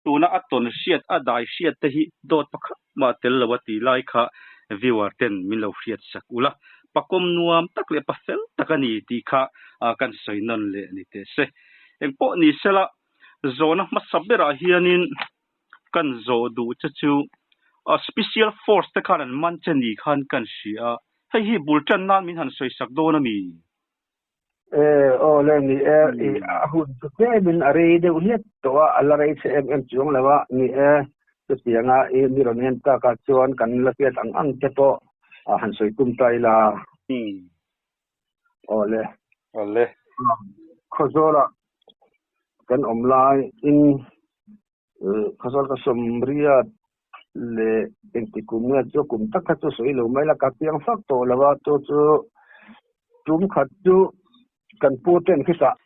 Tuna a tawn hriat a dai hriat te hi dawt pakhat mah tel lo a tih lai kha viewer ten min lo hriat sak ula, pakawm nuam tak leh pafel tak a ni tih kha kan sawi nawn leh ni teh se. Engpawh ni sela, zawhna hmasa berah hianin kan zawh duh che chu Special Force te khan an man che ni khan kan hria a, hei hi bul tan nan min han sawi sak dawn a mi? E, aw le ni e, i a hun chu tlemin a rei deuh hliat tawh a, a la rei chhe em em chuang lo a, ni e, chutianga i mi rawn en takah chuan kan la hriat ang ang te pawh a han sawi tum ta ila. Aw le. Aw le. Khawzawla kan awm lai in Khawzawl ka sawm riat leh engti kum nge chu kum tak kha chu sawi lo mai la ka piang fak tawh lo a chu chu tum khat chu kan pu ten khitah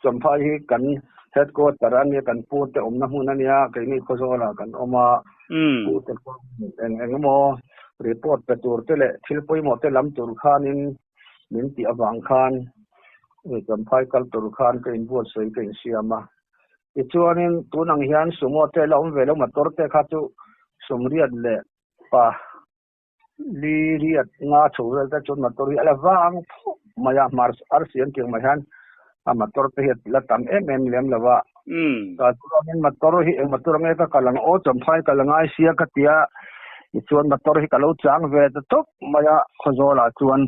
Champhai hi kan headquarter a nia kan pu te awmna hmun a nia keini Khawzawlah kan awm a pu te pawh eng eng emaw report pe tur te leh thil pawimawh te lam tur khanin min tih avang khan Champhai kal tur khan ka inbuatsawi ka insiam a. Tichuanin tun ang hian sumo te la awm ve lo motor te kha chu sawmriat leh pa li riat nga chho vel te chuan motor hi a la vang phawk mai a, hmar arsi an tih ang mai hian a motor te hi a la tam em em lem lo a. Tah chuanin motor hi eng motor nge ka kal ang aw Champhai kal a ngai sia ka ti a, tichuan motor hi ka lo chang ve ta tawp mai a Khawzawlah chuan.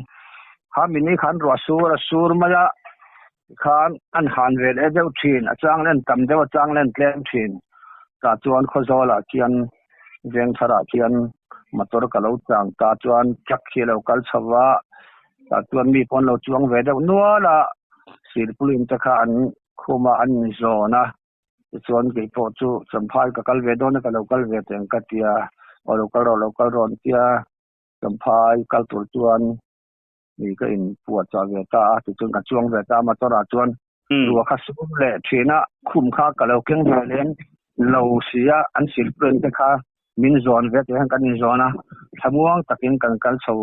Kha mini khan ruah sur a sur mai a, tikhan an han ve leh deuh thin, a chang len tam deuh a chang len tlem thin. Tah chuan Khawzawlah khian Vengtharah khian motor ka lo chang ta chuan truck hi a lo kal chho va, tah chuan mi pawh an lo chuang ve deuh nual a, silpulin te kha an khum a an inzawn a, tichuan kei pawh chu Champhai ka kal ve dawn a ka lo kal ve teng ka ti a, aw lo kal rawh lo kal rawh an ti a. Champhai kal tur chuan mi ka in puah chah ve ta a, tichuan ka chuang ve ta a motor ah chuan ruah kha sur leh thin a, khum kha ka lo keng ve lem lo si a, an silpren te kha min zawn ve tih hian kan in zawn a, thlamuang takin kan kal chho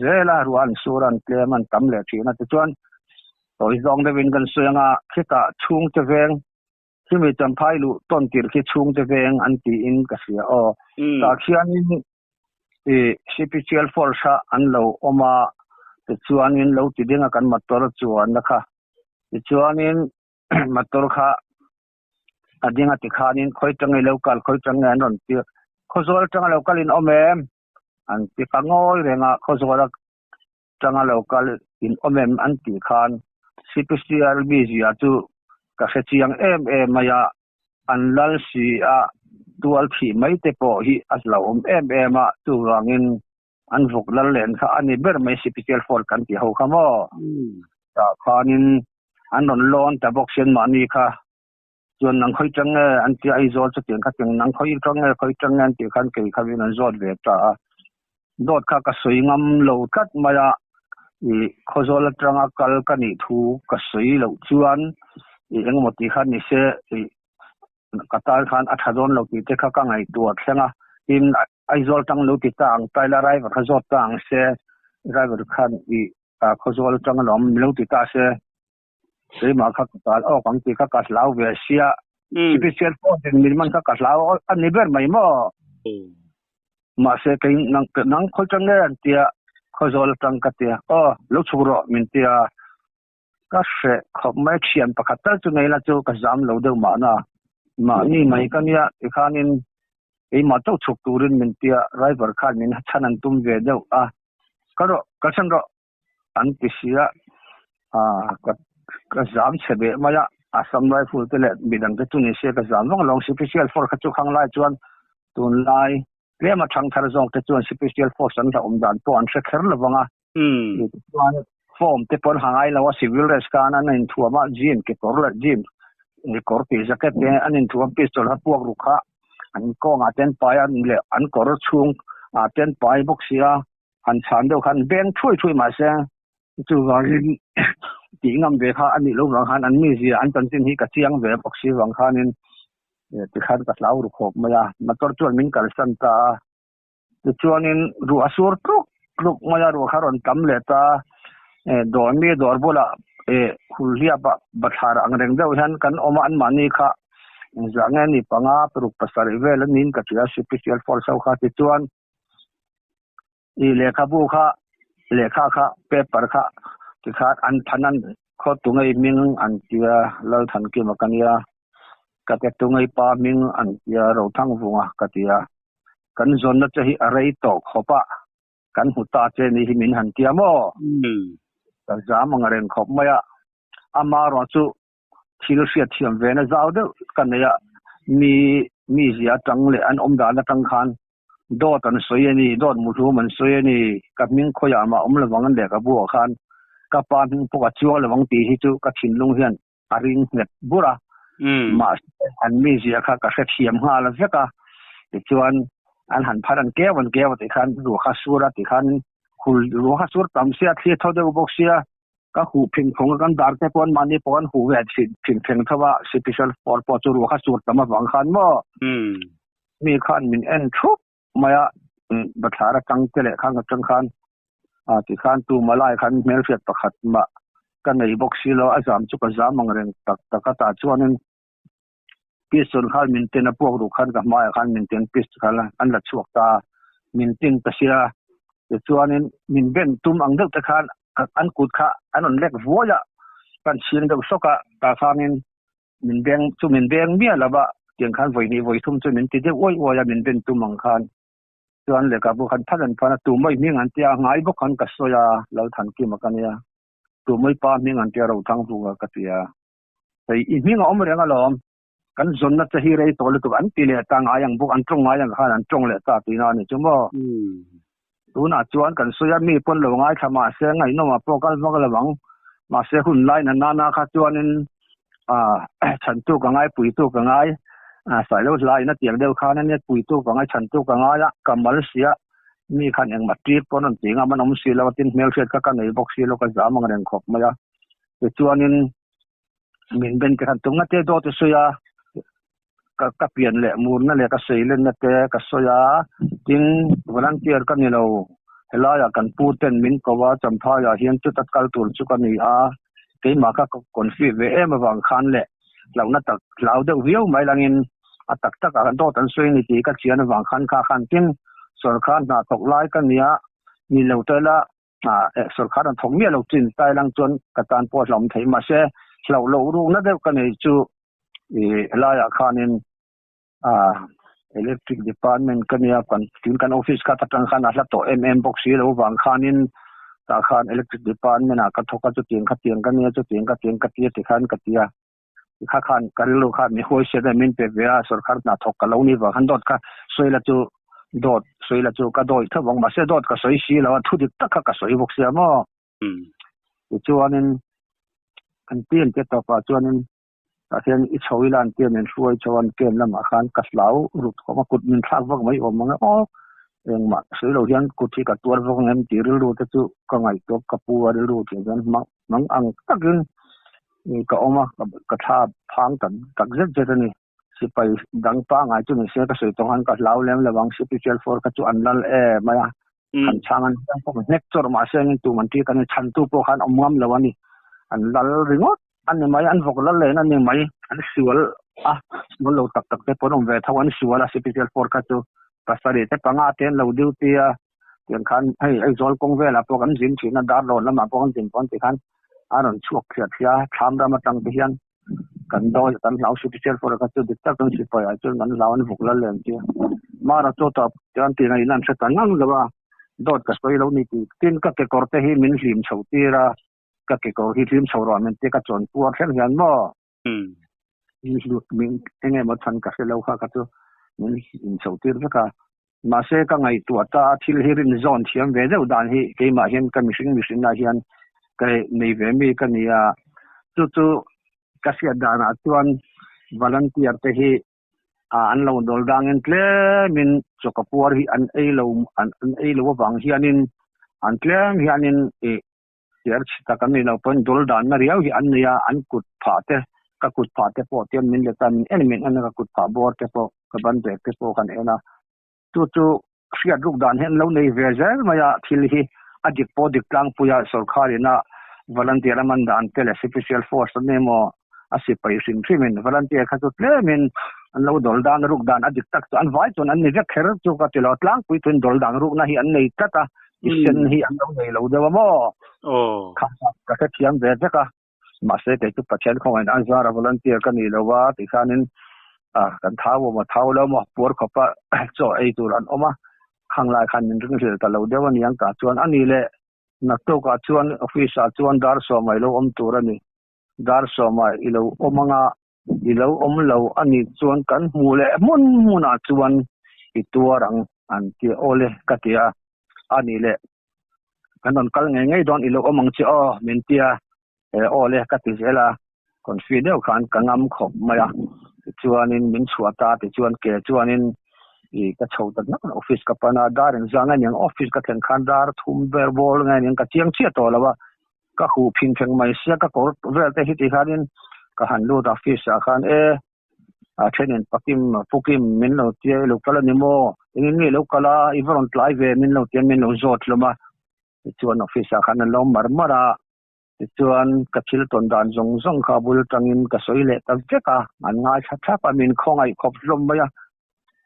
zel a, ruah an sur a an tlem a an tam leh thin a, tichuan tawi zawng deuhin kan sawi ang a, khitah chhungte veng Chumi Champhai luh tawn tir khi chhungte veng an tiin ka hria aw. Tah khianin i CPCL force a an lo awm a, tichuanin lo ti ding a kan motor chuanna kha. Tichuanin motor kha a ding a tikhanin khawi tange lo kal khawi tange an rawn tir. Khawzawl tanga lo kal in awm em? An ti ka ngawi reng a, Khawzawl tanga lo kal in awm em an tih khan CPCL mizia chu ka hre chiang em em mai a, an lal si a, tual thih mai te pawh hi a hlauhawm em em a, chuvangin an vawk lal len kha a ni ber mai CPCL force kan tih ho kha maw? Tah khanin an rawn lawn ta bawk sian mahni kha chuan nang khawi tang nge an tia Aizawl chutiang kha tiang nang khawi tang nge khawi tang nge an tih khan kei kha min an zawt ve ta a, dawt kha ka sawi ngam lo tlat mai a, i Khawzawl atanga kal ka nih thu ka sawi loh chuan i engemaw tih khan ni se i ka tan khan a tha dawn lo tih te kha ka ngaihtuah thleng a, tin Aizawl tang lo ti ta ang ta ila driver kha zawt ta ang se driver khan i Khawzawl atanga lo awm lo ti ta se. Keimah kha ka kal awk ang tih kha ka hlau ve sia. Special force in min man kha ka hlau a ni ber mai maw? Mahse kei nang nang khawi tang nge an tia Khawzawl atang ka tia aw lo chhuk rawh min tia ka hreh khawp mai thian pakhat tal chu nei la chu ka zam lo deuh mahna mahni mai ka nia tikhanin keimah chauh chhuk turin min tia driver khan min chhan an tum ve deuh a kal rawh kalsan rawh an ti si a, ka ka zam chhe beh mai a, Assam Rifle te leh midang te chu ni se ka zam vak lo, Special Force kha chu khang lai chuan tunlai tlema thang thar zawk te chuan Special Force an hlauhawm dan pawh an hre kher lo vang a, chuan form te pawh an ha ngai lo a, civil dress khan an inthuam a, jean kekawr leh jean kawr tih jacket te an inthuam pistol kha puak ruk kha an kawngah te an pai a leh an kawr chhung ah te an pai bawk si a. Han chhan deuh khan beng thuai thuai mah se chuvangin tih ngam ve kha a nih loh vang khan an mizia an chanchin hi ka chiang ve bawk si vang khanin tikhan ka hlau ru khawp mai a, motor chuan min kalsan ta a, tichuanin ruah a sur tluk tluk mai a, ruah kha a rawn tam leh ta a, dawr mi dawr bulah hulhliap ah bathlar ang reng deuh hian kan awm a, anmahni kha. Engzah nge ni panga paruk pasarih vel a niin ka hria Special Force ho kha tichuan i lehkhabu kha lehkha kha paper kha tikhan an phan an khaw tungei hming an tia Lalthankima ka nia ka ke tungei pa hming an tia Rothangvunga ka tia kan zawnna che hi a rei tawh khawp a kan hmu ta che ni hi min han tia maw ka zam ang reng khawp mai a amarawh chu thil hriat thiam ve na zau deuh ka nei a, mi mizia atang leh an awm dan atang khan dawt an sawi a ni, dawt muhlum an sawi a ni, ka hming khawiah mah awm lovang an lehkhabu ah khan ka pa hming pawh a chuang lovang tih hi chu ka thinlung hian a ring nghet bur a, mahse an mizia kha ka hrethiam nghal vek a, tichuan an han phar an keu an keu a tih khan ruah kha sur a tih khan hul ruah kha sur tam sia thli a tho deuh bawk sia. Ka huh phing phung a, kan dar te pawh an mahni pawh an huh ve phing pheng tho a, Special Force pawh chu ruah kha sur tam avang khan maw mi khan min en thup mai a, bathlar atang te leh khang atang khan tikhan tuma lai khan hmelhriat pakhat mah ka nei bawk si lo, a zam chu ka zam ang reng tak tak a, tah chuanin pistol khan min tin a puak duh khan ka hmaiah khan min tin pistol khan an la chhuak ta min tin ta sia tichuanin min ben tum ang deuh te khan an kut kha an rawn lek vuai a kan chhing deuh sawk a tah khanin min beng chu min beng miah lo va tiang khan vawi hnih vawi thum chu min ti deuh uai uai a min ben tum ang khan chuan lehkhabu khan phat an phan a tu mai hming an tia ngai bawk khan ka sawi a Lalthankima ka nia tu mai pa hming an tia Rothangvunga ka tia. Hei i hming a awm reng alawm, kan zawnna che hi rei tawh lutuk an ti leh ta ngai ang bawk, an tawng ngai ang khan an tawng leh ta tihna a ni chu maw? Tunah chuan kan sawi a, mi pawn lo ngaithla mahse ngaihnawmah pawh kal vak lo ang, mahse hun lai na nana kha chuanin chhantu ka ngai, puitu ka ngai, sailo hlaiin a tiang deuh khan ania puitu ka ngai, chhantu ka ngai a, ka mal sia, mi khan engmah tir pawn rawn ti ngam an awm si lo a, tin hmelhriat kha ka nei bawk si lo, ka zam ang reng khawp mai a. Tichuanin min ben te khan tumna te dawt i sawi a, ka ka pian leh murna leh ka seilenna te ka sawi a, tin volunteer ka ni lo, helaiah kan pu ten min ko a, Champhaiah hian chuta kal tur chu ka ni a, keimah kha ka confi ve em avang khan leh hlauhna tak hlau deuh viau mai langin a tak takah khan dawt an sawi a ni tih ka chian avang khan kha khan tin sawrkar hna thawk lai ka ni a, ni lo te la Sorkar an thawk miah lo chin tai lang chuan ka tan pawh a hlauhawm thei mahse hlauh loh rukna deuh ka nei chu ih helaiah khanin ah electric department ka nia kan tin kan office kha atang khan a hla tawh em em bawk si lo vang khanin tah khan electric department ah ka thawk a chutiang khatiang ka nia chutiang khatiang ka tia tikhan ka tia kha khan ka rilru khan mi huaisen a min pe ve a sorkar hna thawk ka lo ni vang khan dawt kha sawi la chu dawt sawi la chu ka dawi tho vang mahse dawt ka sawi si lo a thu dik tak kha ka sawi bawk sia maw tichuanin an pian te tawpah chuanin tah hian i chho ila an pian min hruai chho a an ken lamah khan ka hlau rut khawp a kut min thlak vak mai awm ang e aw engmah sawi lo hian kut hi ka tuar vak ang em tih rilru te chu ka ngaihtuah ka pu a rilru tih hian hmang ang takin ka awm a, ka thla phang tak tak zet zet a ni. Sipai dang pangngai chu nise ka sawi tawh khan ka hlau lem lo ang, Special Force kha chu an lal em mai a, kan chhang an hian pawh hnek chawrh mahse engin tum an ti kan ni, chhantu pawh khan awm ngam lo a ni, an lal ringawt a ni mai, an vawk lal len a ni mai, an sual a, sual lo tak tak te pawh an awm ve tho, an sual a Special Force kha chu pasarih te panga te an lo duty a, tiang khan hei Aizawl kawng velah pawh kan zin thin a, Darlawn lamah pawh kan zin pawh an ti khan a rawn chhuak thliah thliah a, thlam ram atang te hian kan dawi kan hlau Special Force kha chu dik tak chuan sipai ah chuan kan hlau an vuk lal lem chi Mara chu tawp chuan tih ngaihna an hre ta ngang lo a, dawt ka sawi lo ni tih tin ka kekawr te hi min hlim chho tir a, ka kekawr hi hlim chho rawh min tia ka chawn puar thleng hian maw. Min eng emaw chhan ka hre lo kha kha chu min inchho tir vek a. Mahse ka ngaihtuah ta a thil hi rin zawn thiam ve deuh dan hi keimah hian ka mihring mihrinna hian ka nei ve mi ka ni a. Chu chu ka hriat danah chuan volunteer te hi an lo dawl dangin tlemin chawka puar hi an ei lo an ei lo avang hianin an tlem hianin ih Chiar chhi tak an ni lo pawhin dul danna riau hi an nei a, an kut phah te, ka kut phah te pawh tian min let a, min en min en a, ka kut phah bawr te pawh, ka ban bag te pawh kan en a. Chu chu hriat ruk dan hi an lo nei ve zel mai a, thil hi a dik pawh dik tlangpui a, sorkar ina volunteer a man dan te leh special force an emaw. A sipai hrim hrimin volunteer kha chu tlemin an lo dawl dan ruk dan a dik tak chu an vai chuan an ni vek kher chu ka ti lo. Tlangpui chuan dawl dan rukna hi an nei tlat a, i sen hi an lo nei lo deuh a maw? Kha ka hrethiam ve vek a. Mahse kei chu Pathian khawngaih an zara volunteer ka ni lo a tikhanin kan thau awm a thau lo maw puar khawpa chaw ei tur an awm a, khang lai khan min ringhlel ta lo deuh a niang tah chuan a ni leh naktukah chuan office ah chuan dar sawmah i lo awm tur a ni. Dar sawmah i lo awm anga i lo awm lo a nih chuan kan hmuh leh hmun hmunah chuan i tuar ang an ti a, awle ka ti a, a nih leh kan rawn kal ngei ngei dawn i lo awm ang che aw min ti a, he awle ka ti zel a, confi deuh khan ka ngam khawp mai a, tichuanin min chhuah ta tichuan ke chuanin i ka chho ta hnak office ka pan a, dar engzah nge niang office ka thlen khan dar thum ber bawr nge niang ka chiang chiah tawh lo a, Ka huh phin thleng mai sia ka kawr vel te hi ti khanin ka han lut a office ah khan e a thenin pakim pukim min lo tia i lo kal a ni maw engin nge i lo kal a i va rawn tlai ve min lo tia min lo zawt hlawm a tichuan office ah khan an lo mar mar a tichuan ka thil tawn dan zawng zawng kha bul tangin ka sawi leh ta vek a an ngaithla thlap a min khawngaih khawp hlawm mai a.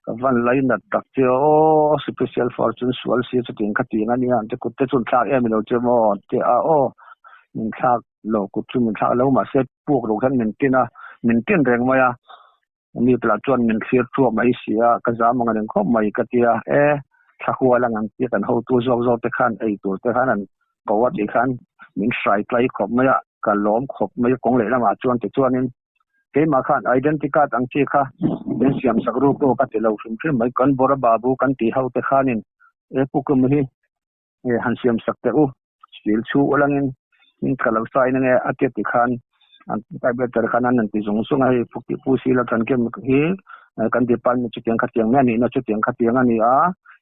Ka van lai nat tak che aw, special force chun sual si chutiang kha tiang a nia an ti kut te chun thlak em ilo che maw an ti a aw min thlak lo kut chu min thlak lo mahse puk lo khan min tin a min tin reng mai a mi lah chuan min thlir thuak mai si a ka zam ang reng khawp mai ka ti a e thla hual ang an tia kan hotu zawk zawk te khan ei tur te khan an ko a tih khan min hrai tlai khawp mai a ka lawm khawp mai a kawng lehlamah chuan tichuanin Keimah khan identity card ang chi kha min siam sak ru pawh ka ti lo hrim hrim mai. Kan Bora Babu kan tih ho te khanin he pukum hi han siam sak teh u, sil chhu ulangin min ka lo sign ange a tia ti khan an typewriter khan an han ti zung zung a, hei Pu Sila Thankem hi kan department chutiang khatiang mai a nihna chutiang khatiang a ni a,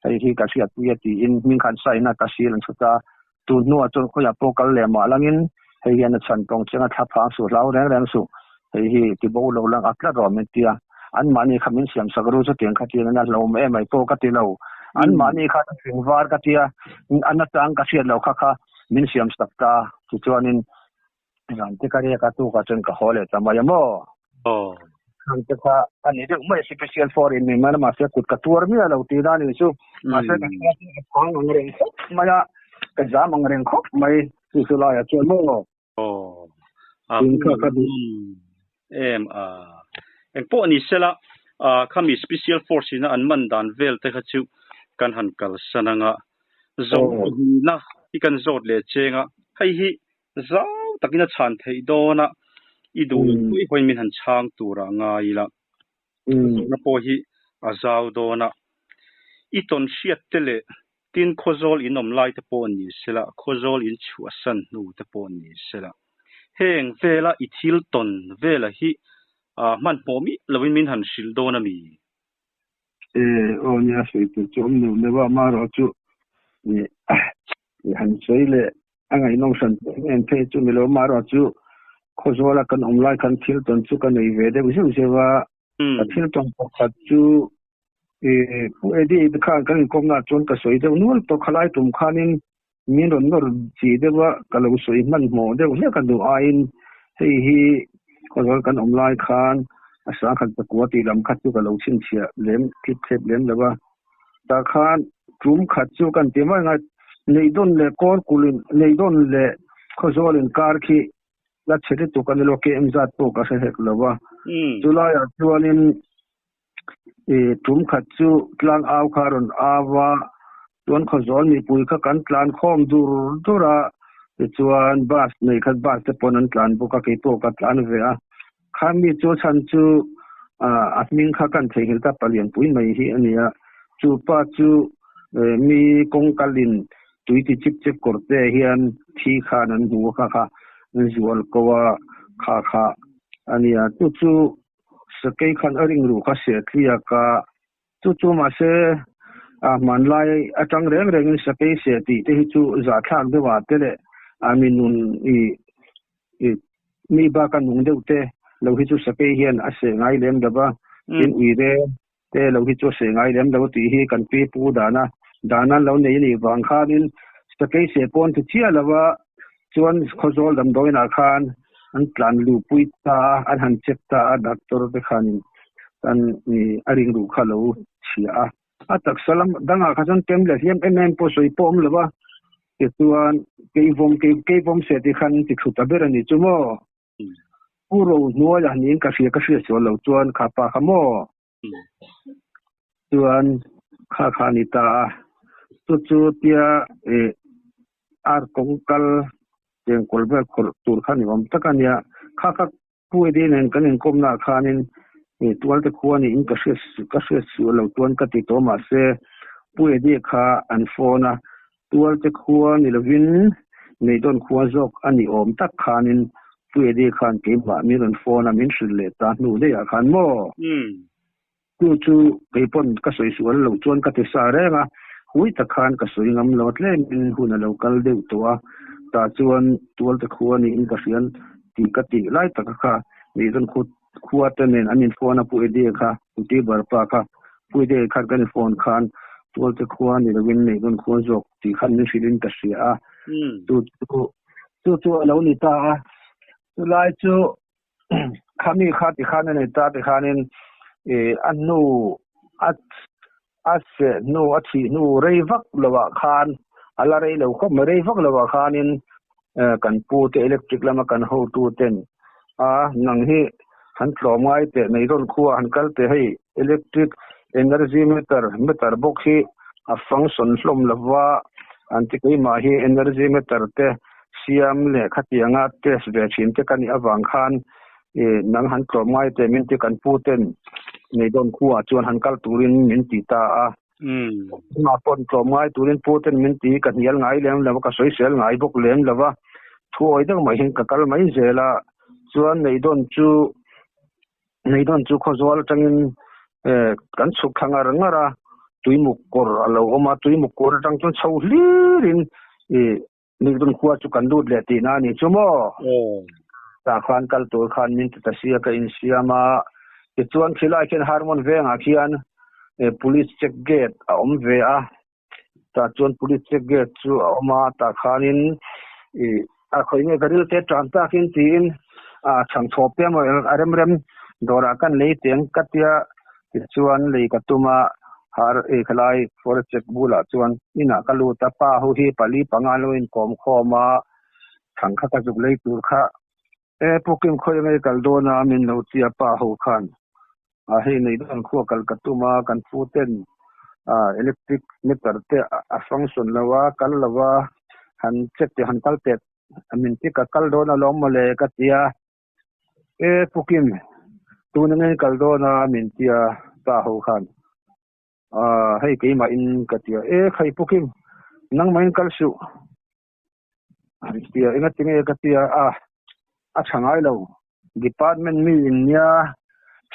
hei hi ka hriatpui a tiin hming khan sign a ka sil an chhut a. Tun hnuah chuan khawiah pawh kal leh mah langin hei hian a chhan tawng chiang a thla phang suh hlau reng reng suh, hei hi ti bo lo lang a tlat rawh min ti a, anmahni kha min siam sak ru chutiang kha tiin a hlawm em mai pawh ka ti lo, anmahni kha ka fing var ka tia a nachang ka hriat loh kha kha min siam sak ta tichuanin zan te ka riak a tukah chuan ka haw leh ta mai a maw? Aw. Khang te kha a ni deuh mai special for in ni mai mahse kut ka tuar miah lo tih na ni chu mahse ka hria chu ka phang ang reng khawp mai a ka zam ang reng khawp mai chu chu laiah chuan maw. Aw. A kha ka duh em a engpawh ni sela a khami special force ina an man dan vel te kha chu kan han kalsan anga zo na hi kan zawt leh cheng a hei hi Zau takin a chhan theih dawn a, i duh loh pawh i hawiin min han chhang tur ah ngai ila, a zawhna pawh hi a zau dawn a. I tawn hriat te leh tin Khawzawl in awm lai te pawh ni sela, Khawzawl in chhuahsan hnu te pawh ni sela, heng vela i thil tawn vela hi hmanhmawh miah loin min han hrilh dawn a mi? E, aw nia sawi tur chu awm neuh neuh a, amaherawhchu i han sawi leh a ngaihnawm hran em em phei chu ni lo amaherawhchu Khawzawla kan awm lai khan thil tawn chu ka nei ve deuh zeuh zeuh a, ka thil tawn pakhat chu i Pu Eddie te khan kan inkawmnaah chuan ka sawi deuh nual tawh khalai tum khanin min rawn nawr chi deuh a, ka lo sawi hmanhmawh deuh hlek a duh aiin hei hi Khawzawl kan awm lai khan a sangkhat pakua tih lam kha chu ka lo chhinchhiah lem tlip thlep lem lo a. Tah khan tum khat chu kan ti mai ngai Neihdawn leh Kawrkulh in Neihdawn leh Khawzawl inkar khi la chhe lutuk a ni lo KM zat pawh ka hre hek lo a. Chulaiah chuanin i tum khat chu tlang au kha a rawn au a, chuan Khawzawl mipui kha kan tlan khawm dur dur a, tichuan bus nei khat bus te pawn an tlan bawk a, keipawh ka tlan ve a. Kha mi chu chhan chu a hming kha kan theihnghilh ta palianpui mai hi a ni a, chu pa chu mi kawng kalin tui ti chip chep kawr te hian thi khan an hmu a kha kha zual ko a kha kha a ni a, chu chu Sakei khan a ring ruh kha seh tliak a, chu chu mahse a hmanlai atang reng rengin sakei seh tih te hi chu zahthlak deuh ah te leh a mi nun i i mi bak a nung deuh te lo hi chu sakei hian a seh ngai lem lo va, tin uire te lo hi chu a seh ngai lem lo tih hi kan pi pu dana dana lo nei a nih vang khanin sakei seh pawn ti chiah lo va, chuan Khawzawl damdawiinah khan. an tlan luhpui ta a, an han check ta a, doctor te khanin an a ringruh kha a lo chhia a. A taksa lam dangah kha chuan kem leh hliam em em pawh sawi pawh awm lo va, tichuan keivawm keivawm seh tih khan ti thut ta ber a ni chu maw? Pu Rohnuaia niin ka hria ka hriat sual lo chuan kha pa kha maw? Chuan kha kha a ni ta a, chu chu tia ih ar kawng kal chengkawl vel khawrh tur kha ni awm tak a nia, kha kha Pu Eddie nen kan inkawmna ah khanin ih tualte khua niin ka hriat ka hriat sual lo chuan ka ti tawh mahse Pu Eddie kha an phone a, tualte khua ni lovin Neihdawn khua zawk a ni awm tak khanin Pu Eddie khan keimah min rawn phone a min hrilh leh ta hnu daih ah khan maw? Chu chu kei pawn ka sawi sual loh chuan ka ti sa reng a, hui tak khan ka sawi ngam lo a tlemin hun a lo kal deuh tawh a, tah chuan tualte khua niin ka hrian tih ka tih lai taka kha Mihrawn khu khua te nen an inphone a Pu Eddie kha YouTuber pa kha Pu Eddie khan kan inphone khan tualte khua ni lovin Mihrawn khua zawk tih khan min hrilhin ka hria a, chu chu chu chu a lo ni ta a, chulai chu Khami kha ti khan a nei ta ti khanin ih a hnu a a seh hnu a thih hnu rei vak lovah khan a la rei lo khawp mai rei vak lovah khanin eh kan pu te electric lama kan hotu ten a nang hi han tlawm ngai teh nei rawn khua han kal teh hei electric energy meter meter bawk hi a function hlawm lova an ti keimah hi energy meter te Siam leh khatianga test ve thin te ka nih avang khan ih nang han tlawm ngai teh min ti kan pu ten Neidawn khuaah chuan han kal turin min ti ta a. Amah paw'n tlawm ngai turin pu ten min ti ka hnial ngai lem lo a, ka sawisel ngai bawk lem lo a, thu awi deuh mai hian ka kal mai zel a, chuan Neidawn chu Neidawn chu khawzual atangin eh kan chhuk thla ngar ngar a, tuimuk kawr a lo awm a, tuimuk kawr atang chuan chho hlirin ih Nihdawn khua chu kan lut leh tihna a ni chu maw? Tah khan kal tur khan min ti ta sia ka insiam a, tichuan khilai khian Harmon vengah khian police check gate a awm ve a, tah chuan police check gate chu a awm a, tah khanin ih a khawi nge ka ril te tan takin tiin a chhangchhawp te emaw a rem rem dawrah kan lei teng ka tia Tichuan lei ka tum a, har ei khalai forest check bulah chuan inah ka lut a, pa ho hi pali panga an lo inkawm khawm a, thang kha ka zuk lei tur kha e pukim khawi ange kal dawn a min lo ti a pa ho khan a hei nei dawn khua kal ka tum a kan pu ten a electric meter te a function lo a kal lo a han check teh han kal teh min ti ka kal dawn alawm mawle ka ti a. E Pukim, tun ange kal dawn a min tia pa ho khan. Aaa hei keimah in ka tia e khai Pukim, nangmah in kal suh. An tia enga tinge ka tia a a tha ngai lo. Department mi in nia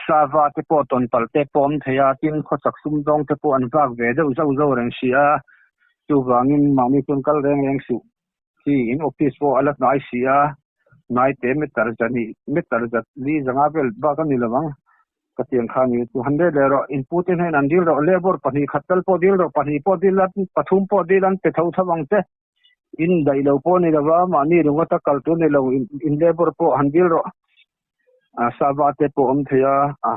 sava te pawh tawn palh te pawh awm thei a, tin khawchak sumdawng te pawh an vak ve deuh zauh zauh reng si a, chuvangin mahni chuan kal reng reng suh. Khi in office pawh a la hnai si a, hnai te meter zahnih meter zat li zanga vel bak a ni lo ang ka ti ang kha ni chu han let leh rawh in pute hnen an dil rawh labour pahnih khat tal pawh dil rawh pahnih pawh dil a pathum pawh dil an pe tho tho ang che in daih lo pawh a ni lo va mahni ringawta kal tur a ni lo in labour pawh han dil rawh a sava te pawh awm thei a a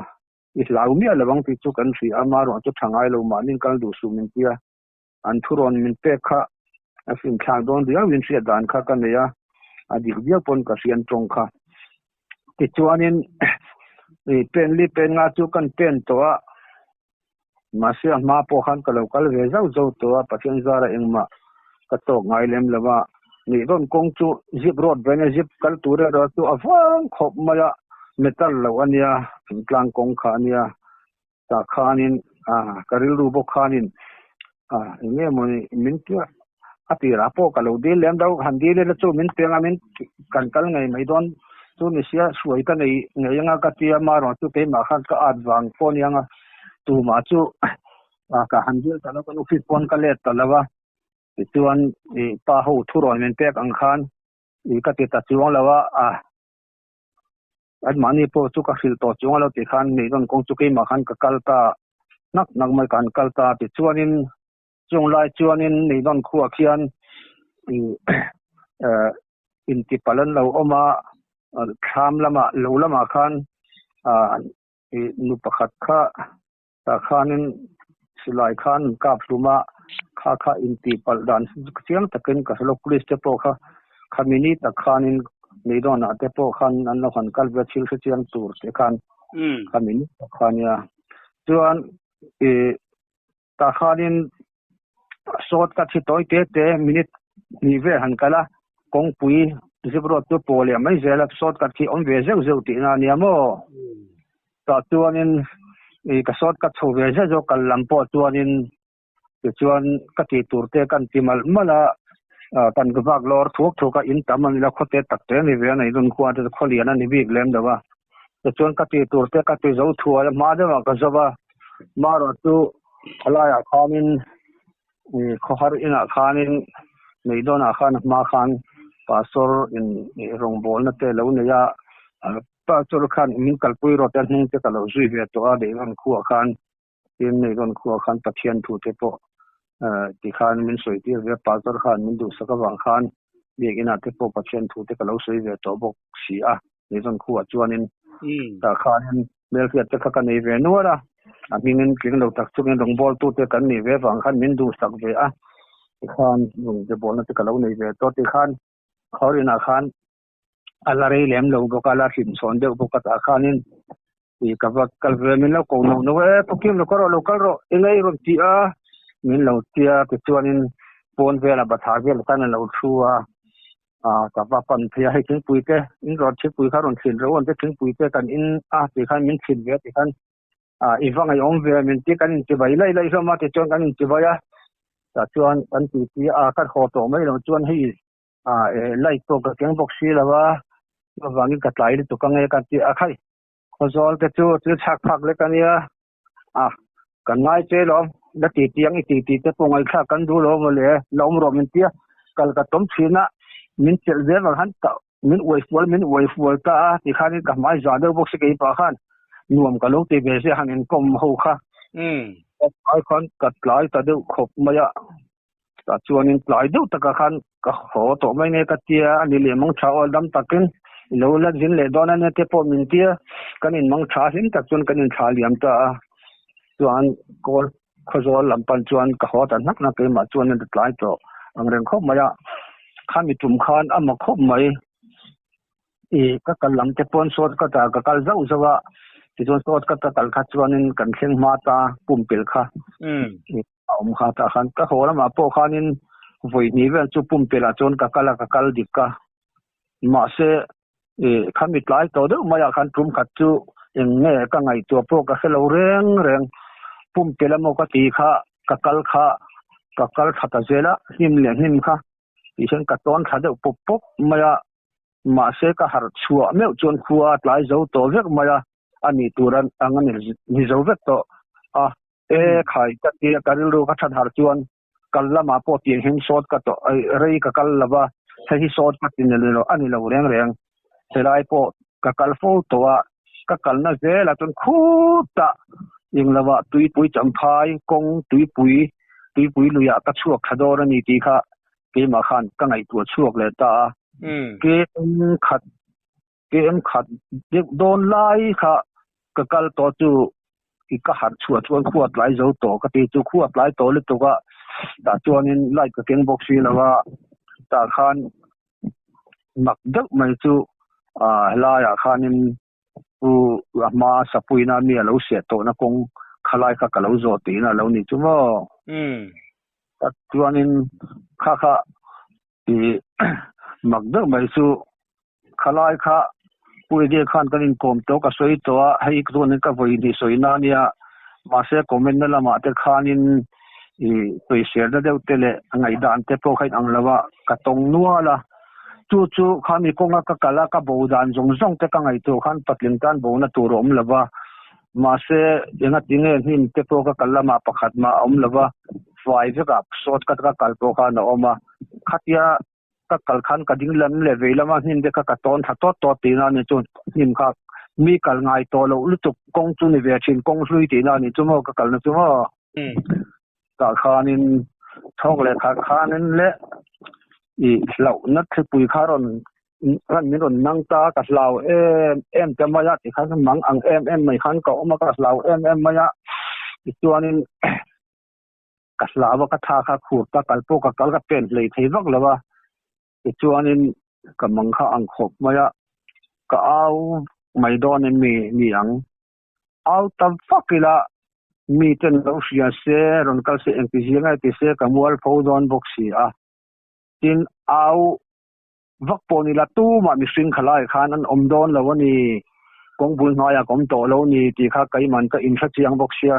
i hlau miah lo ang tih chu kan hria a amaherawhchu chu tha ngai lo mahni kal duh suh min tia. An thurawn min pek kha a finthlak dawn riau in hriat dan kha ka nei a, a dik viau pawn ka hrian tawng kha. Tichuanin i pen li pen nga chu kan pen tawh a, mahse a hma pawh khan ka lo kal ve zauh zauh tawh a, Pathian zara engmah ka tawk ngai lem lo a, nih rawn kawng chu zip road vena zip kal tur erawh chu a vang khawp mai a, metal loh a nia, thingtlang kawng kha a nia. Tah khanin ka rilru bawk khanin eng nge maw ni min a tirah pawh ka lo dil lem deuh han dil ila chu min peng a min kan kal ngei mai dawn chu ni sia hruai ka nei ngei anga ka tia marawh chu keimah khan ka at vang pawh aniang a tumah chu ka han dil ta lo kan office pawn ka let ta lo a tichuan ih pa ho thurawn min pek ang khan ih ka ti ta chuang lo a. An mahni pawh chu ka hrilh tawh chuang a lo tih khan Meidawn kawng chu keimah khan ka kal ta hnak hnak mai ka han kal ta tichuanin chung lai chuanin Meidawn khuah khian ih eh intipalh an lo awm a. Thlam lamah lo lamah khan nu pakhat kha tah khanin silai khan an kap hlum a, kha kha intihpalh dan chiang takin ka hre lo. Police te pawh kha khami ni tak khanin Meidawnah te pawh khan an lo han kal ve a, thil hre chiang tur te khan khami ni tak kha nia. Chuan ih tah khanin sawt ka thi tawi te te minute hnih vel han kal a, kawngpui zip road chu pawh leh mai zel a, sawt ka thi awm ve zeuh zeuh tihna a nia maw? Tah chuanin ih ka sawt ka chho ve zeuh zeuh kal lam pawh chuanin tichuan ka tih tur te kan ti malh malh a, kan vak lawr thuak thuak a, in tam a ni lo, khawte tak te a ni ve a, neilun khua te chu khawlian a ni bik lem lo a. Tichuan ka tih tur te ka ti zo thuai a, hma deuhah ka zo va, marawh chu a laiah khanin ih khawhar inah khanin Meidawnah khan a hma khan pastor in ih rawngbawlna te lo nei a, pastor khan min kalpui rawh te hnung te ka lo zui ve tawh a, Leilawn khuaah khan tin Leilawn khuaah khan Pathian thu te pawh ti khan min sawi tir ve a, pastor khan min duhsak avang khan biakinah te pawh Pathian thu te ka lo sawi ve tawh bawk si a. Leilawn khuaah chuanin tah khanin hmelhriat te kha ka nei ve nual a, a hmingin tling lo tak chungin rawngbawltu te kan nih ve vang khan min duhsak ve a, tikhan rawngbawlna te ka lo nei ve tawh tikhan Khawrinah khan a la rei lem lo bawk a, a la hlimchhawn deuh bawk a tah khanin ih ka va kal ve min lo ko no no e pu Kim lo kal rawh lo kal rawh eng ei rawn ti a min lo tia tichuanin pawn velah bathlar velah khan a lo thu a. Ah ka va pan phei a, hei thingpui te in rawn thingpui kha rawn thlit ro ang che thingpui te kan in a tih khan min thlit ve a tih khan ah i va ngaihawm ve min ti kan inti vai laih laih hlawm a tichuan kan inti vai a tah chuan kan ti ti a ka haw tawh mai lo chuan hei ah eh light pawh ka keng bawk si lo a chuvangin ka tlai lutuk ang e ka ti a khai Khawzawl te chu thil chhak phak lek a nia ah kan ngai che lawm la ti ti ang i ti ti te pawh ngaihthlak kan duh lo maw le la awm rawh min tia kal ka tawm thin a min chelh zel vang han ta min uai fual min uai fual ta a ti khanin ka hmai zah deuh bawk si kei pah khan nuam ka lo ti ve zia han inkawm ho kha ai khan ka tlai ta deuh khawp mai a tah chuanin tlai deuh takah khan ka haw tawh mai nge ka tia a ni leh mang tha awl dam takin i lo la zin leh dawn a nia te pawh min tia kan in mang tha hlim tak chuan kan in thla liam ta a chuan kawl khawzawl lam pan chuan ka haw ta hnak hnak keimah chuan a tlai tawh ang reng khawp mai a khami tum khan a ma khawp mai i ka kal lam te pawn sawt ka ta ka kal zauh zauh a tichuan sawt ka ta kal kha chuanin kan thleng hma ta pumpelh kha a awm kha tah khan ka haw lamah pawh khanin vawi hnih vel chu pumpelh ah chuan ka kal a ka kal dik a mahse ih khami tlai tawh deuh maiah khan tum khat chu eng nge ka ngaihtuah pawh ka hre lo reng reng pumpelh emaw ka tih kha ka kal kha ka kal tha ta zel a hnim leh hnim kha tih hian ka tawn thla deuh pawp pawp mai a mahse ka harh chhuah meuh chuan khua a tlai zo tawh vek mai a a nih tur ang a ni zo vek tawh a. E khai ka ti a, ka rilru ka that har chuan kal lamah pawh tiang hian sawt ka tawh rei ka kal lo va, hei hi sawt ka ti ni lo a ni lo reng reng. Helai pawh ka kal fo tawh a, ka kalna zelah chuan khutah englovah tuipui champhai kawng tuipui tuipui luiah ka chhuak tha dawn a ni tih kha keimah khan ka ngaihtuah chhuak leh ta a. KM khat KM khat deuh dawn lai kha ka kal tawh chu i ka harh chhuah chuan khua tlai zo tawh ka ti chu khua tlai tawh lutuk a tah chuanin light ka keng bawk si lo a tah khan mak deuh mai chu ah helaiah khanin pu a hma sapuina mi a lo siah tawhna kawng khalai kha ka lo zawh tihna a lo ni chu maw tah chuanin kha kha i mak deuh mai chu Khalai kha Pu Eddie khan kan inkawm tawh ka sawi tawh a, hei chuanin ka vawi hnih sawi na ania, mahse comment na lamah te khanin i sawiselna deuh te leh ngaihdan te pawh kha inang lo a, ka tawng nual a. Chu chu khami kawnga ka kal a, ka bo dan zawng zawng te ka ngaihtuah khan patling tan bona tur a awm lo va, mahse engati nge hnim te pawh ka kal lamah pakhat mah a awm lo va, fai vekah sawt ka ka kal pawh khan a awm a, khatia ka kal khan ka ding lam leh vei lama hnim te kha ka tawn thla tawt tawt tihna a ni chu hnim kha mi kal ngai tawh loh lutuk kawng chu ni ve thin kawng hlui tihna a ni chu maw ka kalna chu maw tah khanin thawk leh khat khanin le ih hlauhna thlipui kha rawn. khan min rawn nang ta ka hlau em em ta mai a tikhan mang ang em em mai khan ka awm a ka hlau em em mai a tichuanin ka hlau a ka tha kha khur ta kal pawh ka kal ka pen hlei thei vak lo a tichuanin ka mang kha ang khawp mai a ka au mai dawn em mi ni ang. Au ta vak ila mi ten lo hria se rawn kal se engti zia nge ti se ka mual pho dawn bawk si a. Tin au vak pawh ni la tumah mihring kha lai khan an awm dawn lo a ni, kawng bul hnuaiah ka awm tawh lo ni tih kha keiman ka inhre chiang bawk sia.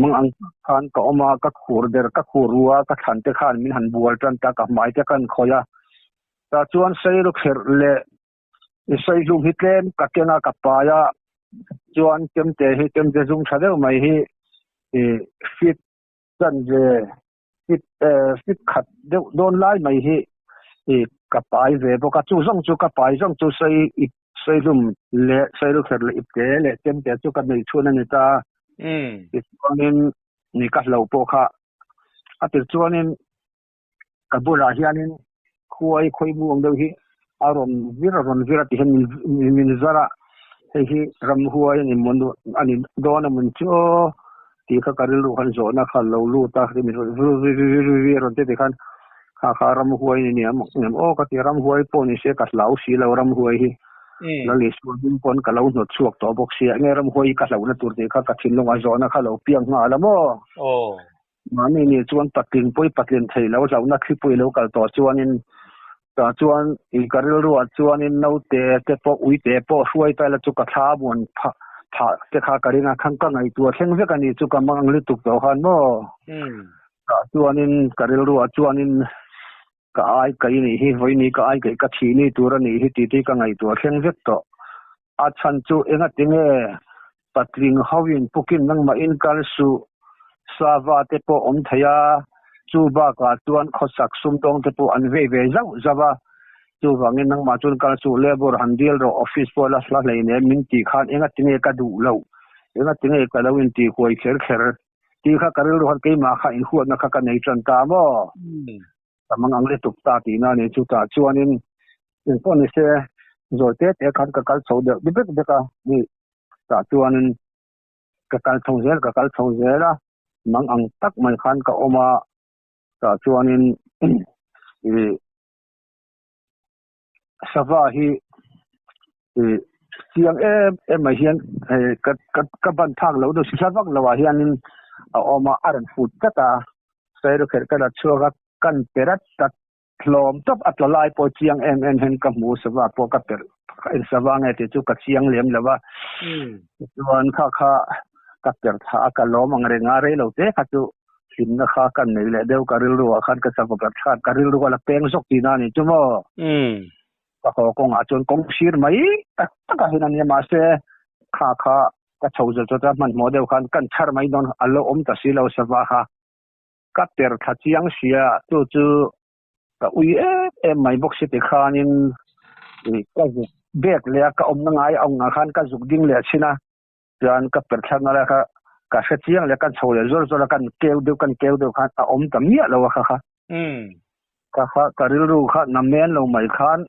Mang ang tak khan ka awm a, ka khur der ka khur ru a, ka thlan te khan min han bual tan ta, ka hmai te kan khawih a. Tah chuan seiru kherh leh i sawi hlum hi tlem ka keng a ka pai a, chuan chemte hi chemte zum tha deuh mai hi i fit chanve fit fit khat deuh dawn lai mai hi i ka pai ve bawk a, chu zawng chu ka pai zawng chu sawi ip sawi hlum leh sawi lu kher leh ipte leh chemte chu ka nei chhun a ni ta. Tichuanin ni ka hlo pawh kha a tir chuanin ka bulah hianin khuai khawi mu ang deuh hi a rawn vir a rawn vir a ti hian min min zar a hei hi ramhuai a ni mawn a ni dawn a mawn chu aw tih kha ka rilru khan zawhna kha lo lut a min rawn vir vir vir vir vir a rawn ti ti khan kha kha ramhuai a ni em aw ka ti ramhuai pawh ni se ka hlau si lo ramhuai hi lal Isua hming pawn ka lo hnawt chhuak tawh bawk sia enge ramhuai hi ka hlauhna tur tih kha ka thinlungah zawhna kha lo piang nghal a maw. Mahni nih chuan patling pawi patlin thei lo hlauhna thlipui lo kal tawh chuanin tah chuan i ka rilruah chuanin naute te pawh uite pawh hruai ta ila chu ka thla muan phah phah te kha ka ring a khan ka ngaihtuah thleng vek a ni chu ka mang lutuk tawh khan maw tah chuanin ka rilruah chuanin ka ai kaih nih hi vawiini ka ai kaih ka thih ni tur a nih hi tih te hi ka ngaihtuah thleng vek tawh a chhan chu engatinge patling hoin pukin nangmahin kal suh sava te pawh awm thei a chu bakah chuan khawsak sumdawng te pawh an vei ve zauh zauh a chuvangin nangmah chuan kal suh labour han dil rawh office pawh la hla hleinem min tih khan engatinge ka duh loh engatinge ka lo intih huai kher kher tih kha ka rilru khan keimah kha inhuatna kha ka nei tan ta maw? Ka mang ang lutuk ta tihna a ni. Chutah chuanin engpawh ni se zawi te te khan ka kal chho deuh bek bek a ni. Tah chuanin ka kal chho zel ka kal chho zel a, mang ang tak mai khan ka awm a, tah chuanin ih sava hi ih chiang em em mai hian hei ka ka ka ban phak lo deuh hla vak lo ah hianin a awm a a rawn fut tlat a sairu kherh ka la chhuak a kan per a tat hlawm tawp a tla lai pawh chiang em em hian ka hmu sava pawh ka perh eng sava nge tih chu ka chiang lem lo a chuan kha kha ka perh thla a ka lawm ang reng a rei lo te kha chu hlimna kha kan nei leh deuh ka rilru ah khan ka sava ber thlan ka rilru a la peng zawk tihna a ni chu maw ka haw kawngah chuan kawng sir mai tak tak ah hian a nia mahse kha kha ka chho zawt zawt a hmanhmawh deuh khan kan chhar mai dawn a lo awm ta si lo sava kha ka per thla chiang sia chu chu ka ui em em mai bawk si tikhanin ka zuk bek leh a ka awmna ngai ang ah khan ka zuk ding leh thin a. Chuan ka per thlang a kha ka hre chiang leh kan chho leh zawr zawr a kan keu deuh kan keu deuh khan a awm ta miah lo a kha kha. Ka kha ka rilru kha na men lo mai khan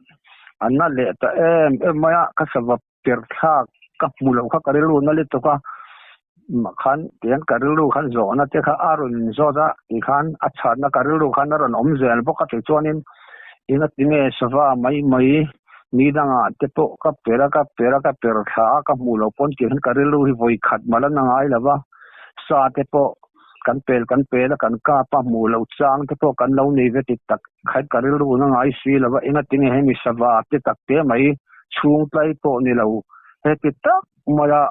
a na leh ta em em mai a ka sava per thlak ka hmu loh kha ka rilru na lutuk a khan tihian ka rilru khan zawhna te kha a rawn zawt a tikhan a chhanna ka rilru khan a rawn awm zel bawk a tichuanin engatinge sava mai mai Ni dangah te pawh ka per a, ka per a, ka per thla a, ka hmuh loh pawn tih hian ka rilru hi vawi khat mal a na ngai lo va, sa te pawh kan pel kan pel a, kan kap a, hmuh loh chang te pawh kan lo nei ve ti tak khat ka rilru na ngai si lo va, engatinge hemi sava te tak te mai chhung tlai pawh ni lo heti tak maia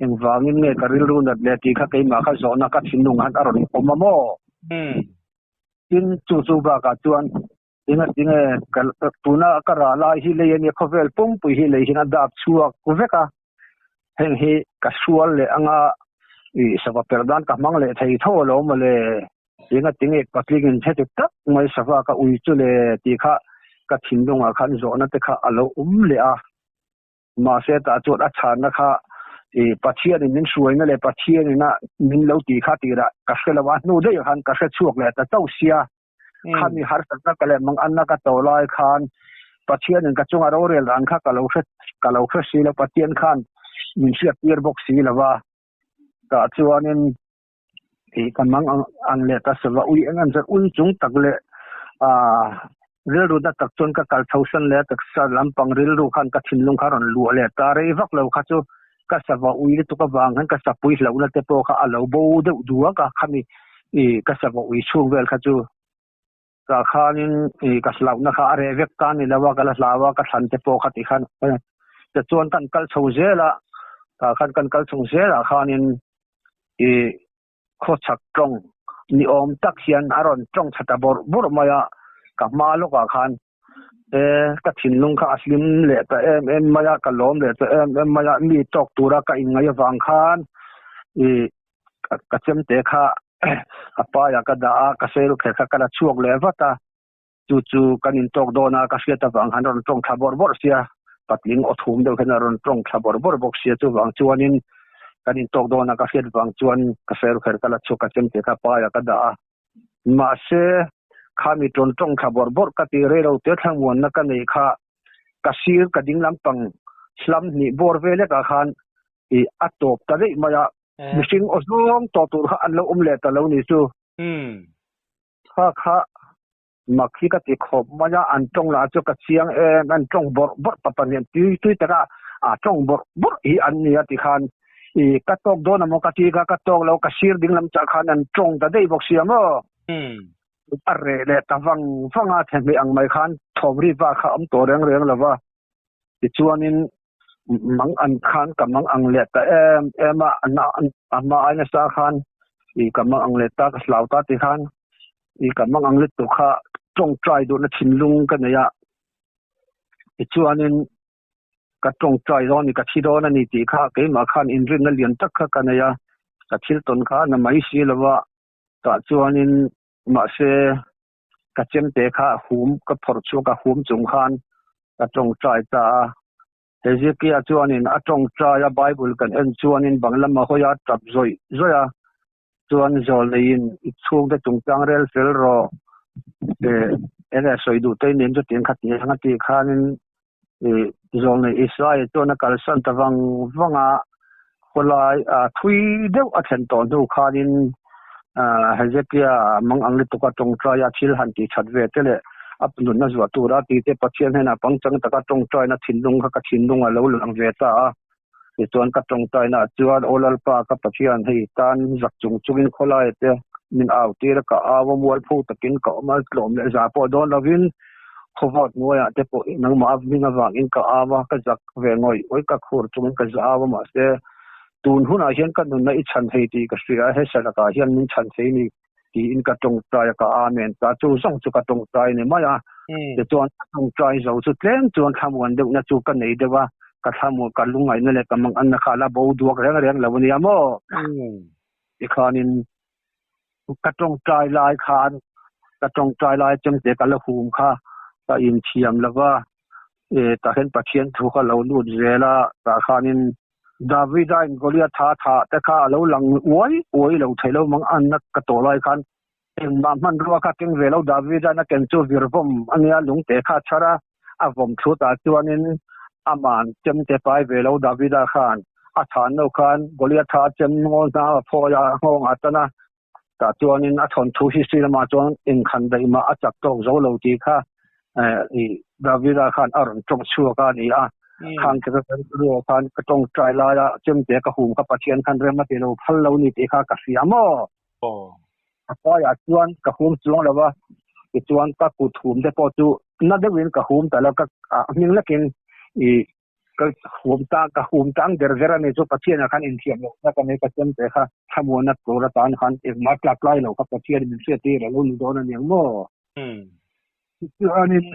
engvangin nge ka rilru nat leh tih kha keimah kha zawhna ka thinlung ah hian a rawn awm a maw? Tin, chu chu bakah chuan Enga tinge ka tuna ka rah lai hi lei ania khawvel pumpui hi lei hian a dap chhuak vek a, heng hi ka sual leh anga ih sava per dan ka hmang leh thei tho alo mawle, enga tinge patling in heti tak mai sava ka ui chu le tih kha ka thinlungah khan zawhna te kha alo awm leh a. Mahse tah chuan a chhanna kha ih Pathianin min hruaina leh Pathianin a min lo tih kha tirah ka hre lo a, hnu daih khan ka hre chhuak leh ta chauh sia. Khami harsatna ka leh manganna ka to lai khan Pathianin ka chunga rorel dan kha ka lo hre ka lo hre si lo Pathian khan min hriat tir bawk si lo va tah chuanin ih ka mang ang ang leh ta sava ui eng em chuan ui chung tak leh ah rilru na tak chuan ka kal chho san leh a taksa lampang rilru khan ka thinlung kha a rawn luah leh ta rei vak lo kha chu ka sava ui lutuk avang hian ka sapui hlauhna te pawh kha a lo bo deuh duak a khami ih ka sava ui chhung vel kha chu. Tah khanin ih ka hlauhna kha a reh vek ta ni lo a, ka la hlau a, ka thlan te pawh kha ti khan tichuan kan kal chho zel a, tah khan kan kal chho zel ah khanin ih khawchhak tawng ni awm tak hian a rawn tawng tha ta bawrh bawrh mai a, ka hma lawkah khan e ka thinlung kha a hlim leh ta em em mai a, ka lawm leh ta em em mai a, mi tawk tura ka inngaih avang khan ih ka chemte kha a paiah ka dah a, ka sawi kher kha ka la chhuak leh vat a, chu chu kan intawk dawn a, ka hriat avang khan a rawn tawng thla bawrh bawrh sia, patling aw thum deuh hian a rawn tawng thla bawrh bawrh bawk sia, chuvang chuanin kan intawk dawn a ka hriat vang chuan ka sawi kher ka la chhuak ka chemte kha paiah ka dah a, mahse khami tawn tawng thla bawrh bawrh ka tih rei lo te thlamuanna ka neih kha ka sir ka ding lampang hlam hnih bawr vel lekah khan ih a tawp ta daih mai a. Mihring aw zawng tawh tur kha an lo awm leh ta lo ni chu. Kha kha mak hi ka ti khawp mai a, an tawng lah chu ka chiang em, an tawng bawrh bawrh pa pahnih an tui tui taka a tawng bawrh bawrh hi an ni a ti khan i ka tawk dawn amaw ka ti kha ka tawk lo ka sir ding lam chah khan an tawng ta daih bawk sia maw. A reh leh ta vang vang a, thehmeh ang mai khan thawm ri va kha a awm tawh reng reng lo va. Tichuanin mang an khan ka mang ang leh ta em em a, a hma ai nasa khan i ka mang ang leh ta ka hlau ta ti khan i ka mang ang lutuk kha tawngtai duhna thinlung ka nei a. Tichuanin ka tawngtai dawn ni ka thi dawn a ni tih kha keimah khan inrinna lian tak kha ka nei a, ka thil tawn kha na mai si lova tah chuanin mahse ka chemte kha hum ka phawrh chhuak a, hum chung khan ka tawngtai ta a. Hezekia chuanin a tawngtai a, Bible kan en chuanin bang lama hawi a tap zawih zawih a, chuan zawlneiin i chhungte chungchang rel fel rawh eh eng nge sawi duh te nen chutiang kha ti ang a tih khanin ih zawlnei Israel chuan a kalsan ta vang vang a, khawlai ah thui deuh a thlen tawh hnu khanin ah Hezekia mang ang lutuk a tawngtai a thil han tih that ve te leh a nunna zuah tura tih te Pathian hnenah pangchang taka tawngtaina thinlung kha ka thinlung a lo lang ve ta a, tichuan ka tawngtaina ah chuan Aw Lalpa ka Pathian hei tan zak chung chungin khawlai te min au tir a ka au a mualpho takin ka awm a tlawm leh za pawh dawn lovin Khawvawt hnuaiah te pawh nangmah a hming avangin ka au a, ka zak ve ngawih ngawih, ka khur chungin ka za au a, mahse tun hunah hian ka nunna i chhan thei tih ka hria a, he salakah hian min chhan thei ni tiin ka tawngtai a, ka amen ta, chu zawng chu ka tawngtai ni mai a, tichuan ka tawngtai zo chu tlem chuan thlamuan deuhna chu ka nei deuh a, ka thlamuan ka lungngaihna leh ka manganna kha a la bo duak reng reng lo a nia maw? Tikhanin Ka tawngtai lai khan ka tawngtai lai chemte ka la hum kha ka inthiam lo va, e tah hian Pathian thu kha lo lut zel a, tah khanin Davida in Goliath tha thah te kha a lo lang uai uai lo thei lo mang anna ka tawh lai khan engmah hmanrua kha keng ve lo Davida in a ken chu virvawm a nia lungte kha a chhar a, a vawm thu tah chuanin aman chemte pai ve lo Davida khan a chhan lo khan Goliatha chem ngawl hna a phawi a nghawng a tan a, tah chuanin a thawnthu history lamah chuan inkhan daih mah a chak tawk zo lo tih kha Davida khan a rawn tawng chhuak a ni a, khang ka rilru khan ka tawngtai laia chemte ka hum kha Pathian khan rem a ti lo phal lo ni tih kha ka hria maw? A paiah chuan ka hum chuang lo a, tichuan ka kut hum te pawh chu na deuhin ka hum ta lo, ka hming lekin ih ka hum ta ka hum tang der der a ni chu Pathianah khan inthiam loh na ka nei ka chem te kha thlamuanna tur atan khan engmah tlak tlai lo kha Pathian min hriat tir a lo ni dawn a niang maw? Tichuanin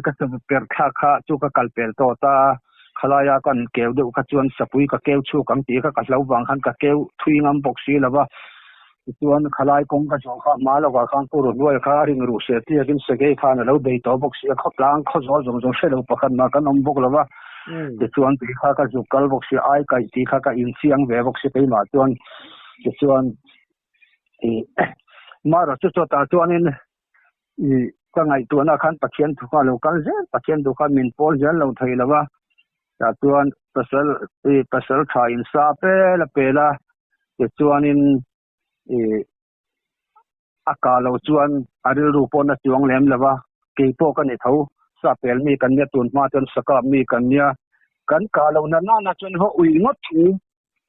ka sawi per thlak kha chu ka kal pel tawh ta a, khalaia kan keu deuh kha chuan sapui ka keu chhuak ang tih kha ka hlo vang khan ka keu thui ngam bawk si lo va, tichuan khalai kawng ka zawh kha hma lovah khan Pu Ruhnuai kha a ring ruh seh tliakin Sakei khan a lo bei tawh bawk si a, khawtlang khawzawl zawng zawng hre lo pakhat mah kan awm bawk lo va, tichuan tih kha ka zuk kal bawk si a, ai kaih tih kha ka inchiang ve bawk si keimah chuan, tichuan ih marawh chu chawtah chuanin ih. Ka ngaihtuahna khan Pathian thu kha a lo kal zel, Pathian thu khan min pawl zel lo thei lo a. Tah chuan pasal i pasal tha in sa pel a pel a, tichuanin i a kah lo chuan a rilru pawh na chuang lem lo a, kei pawh ka ni tho, sa pel mi kan nia tun hma chuan sa kap mi kan nia, kan kah lo na nana chuan va ui ngawt thu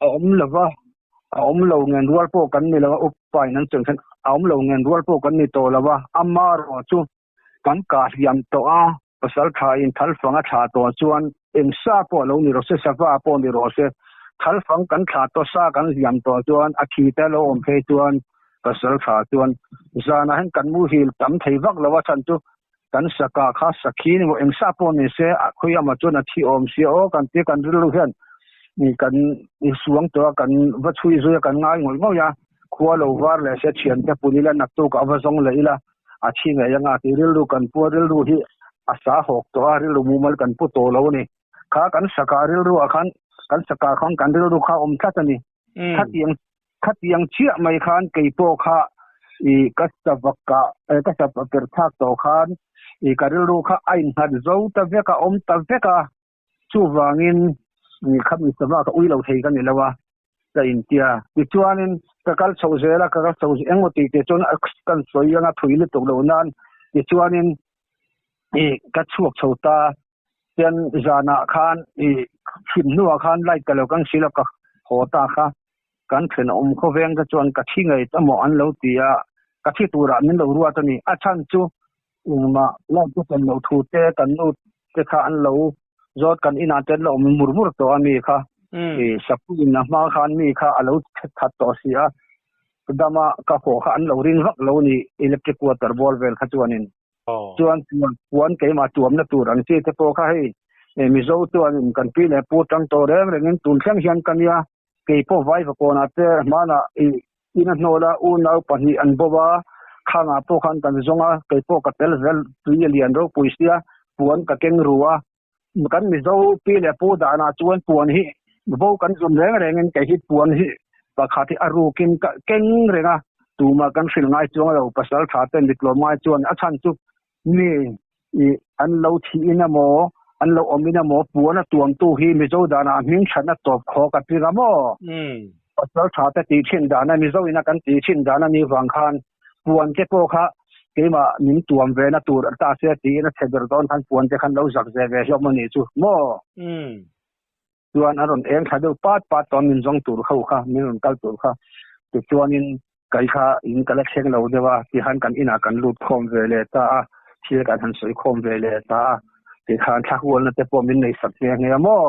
a awm lo va, a awm lo ngen rual pawh kan ni lo a, upa in an chuan khan a awm lo ngen rual pawh kan ni tawh lo a, amarawh chu kan kah hliam tawh a, pasal tha in thalfang a thlah tawh chuan eng sa pawh lo ni rawh se, sava pawh ni rawh se, thalfang kan thlah tawh sa kan hliam tawh chuan a thi te lo awm phei chuan pasal tha chuan zanah hian kan muhil tam thei vak lo a chhan chu kan saka kha sakhi ni maw eng sa pawh ni se a khawi amah chuan a thi awm sia aw kan tia kan rilru hian kan suang tawh a kan va chhui zui a kan ngai ngawih ngawih a khua lo var leh se thiante pun ila naktuk a va zawng leh ila a thi ngei anga tih rilru kan pu a rilru hi a sa hawk tawh a rilru mumal kan pu tawh lo a ni kha kan saka rilru ah khan kan saka khan kan rilru kha a awm tlat a ni khatiang khatiang chiah mai khan kei pawh kha i ka savak ah ka sava per thlak tawh khan i ka rilru kha a innghat zo ta vek a awm ta vek a chuvangin khami sava ka ui lo thei ka ni lo a ka intia tichuanin ka kal chho zel a ka kal chho engmaw tih te chuan kan sawi anga thui lutuk loh nan tichuanin i ka chhuak chho ta Tian zanah khan i thim hnuah khan light ka lo kang si lo ka haw ta kha kan thenawm khawveng te chuan ka thi ngei ta maw an lo ti a, ka thi turah min lo ruat a ni. A chhan chu engmah light te ken loh thu te kan nu te kha an lo zawt kan inah te an lo awm mur mur tawh a mi kha i sapuiin a hma khan mi kha a lo that tawh si a, dama ka haw kha an lo ring vak lo ni electric water ball vel kha chuanin. Chuan puan keimah tuamna tur ang chi te pawh kha hei Mizo chuanin kan pi leh pu tang tawh reng rengin tun thleng hian ka nia kei pawh Vaivakawnah te hmanah ih in a hnawl a unau pahnih an bo a khangah pawh khan kan zawng a kei pawh ka tel zel tui a lian ropui sia puan ka keng ru a kan Mizo pi leh pu danah chuan puan hi bo kan zum reng rengin kei hi puan hi pakhat hi a rukin ka keng reng a tumah kan hrilh ngai chuang lo pasal tha ten mitlawm ngai chuan a chhan chu mi ih an lo thih in emaw an lo awm in emaw puan a tuamtu hi Mizo danah hming thatna tawp khawk a tling a maw pasal tha te tih thin dana Mizo ina kan tih thin dan a nih vang khan puan te pawh kha keimah min tuam ve na tur ta se tiin a chhe ber dawn khan puan te khan lo zak ve ve hlawm a nih chu maw? Chuan a rawn eng thla deuh pat pat tawh a min zawng tur ho kha min rawn kal tur kha tichuanin kei kha in ka la thleng lo deuh a tikhan kan inah kan lut khawm ve leh ta a thil kan han sawi khawm ve leh ta a tikhan thla hualna te pawh min nei sak nghe nghe a maw?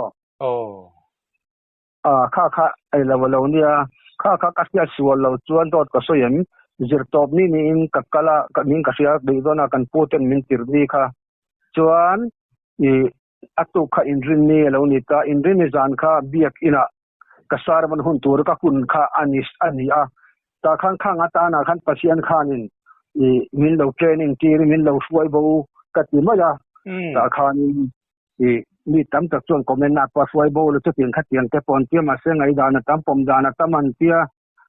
A kha kha ei lo a lo nia, kha kha ka hriat sual lo chuan dawt ka sawi em? Zirtawp ni niin ka kal a, min ka hria beih dawn a kan pu ten min tirh ni kha. Chuan i a tuk kha inrin ni a lo ni ta, inrin ni zan kha biak inah ka sermon hun tur ka hun kha a ni a ni a. Tah khan khang atanah khan Pathian khanin i min lo training tirin min lo hruai bo ka ti mai a. Tah khanin I mi tam tak chuan comment ah pawh a hruai bo lo chutiang khatiang te pawh an tia mahse ngaihdan a tam pawm dan a tam an tia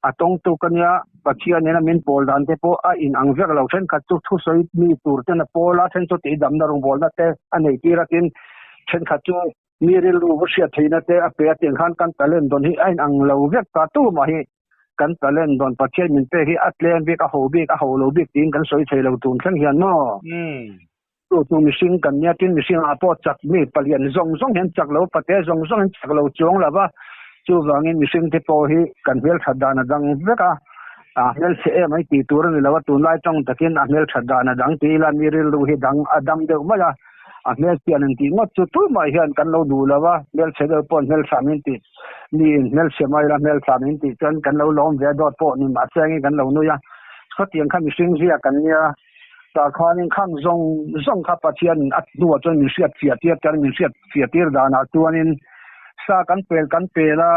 a tawng tuk a nia Pathian ina min pawl dan te pawh a in ang vek lo thenkhat chu thusawi mi tur ten a pawl a then chu tihdamna rawngbawlna te a nei tir a tin thenkhat chu mi rilru va hriat theihna te a pe a tiang khan kan talent dawn hi a in ang lo vek ta tumah hi kan talent dawn Pathian min pek hi a tlem bik a ho bik a ho lo bik tiin kan sawi thei lo tun thleng hian maw. Chu chu mihring kan nia tin mihringah pawh chak mi palian zawng zawng hian chak lo pate zawng zawng hian chak lo chuang lo va, chuvangin mihring te pawh hi kan hmelthat dan a dang vek a, a hmelchhe em ai tih tur a ni lo a, tunlai tawng takin a hmelthat dan a dang tih ila mi rilru hi dang a dam deuh mai a, a hmelchian in tih ngawt chu tumah hian kan lo duh lo a, hmelchhe deuh pawh hmeltha min tih mi in hmelchhe mai ila hmeltha min tih chuan kan lo lawm ve dawt pawh ni mahse angin kan lo nui a, khawtiang kha mihring zia kan nia. Tah khanin khang zawng zawng kha Pathian a hnuah chuan min hriat fiah tir chuan min hriat fiah tir danah chuanin sa kan pel kan pel a,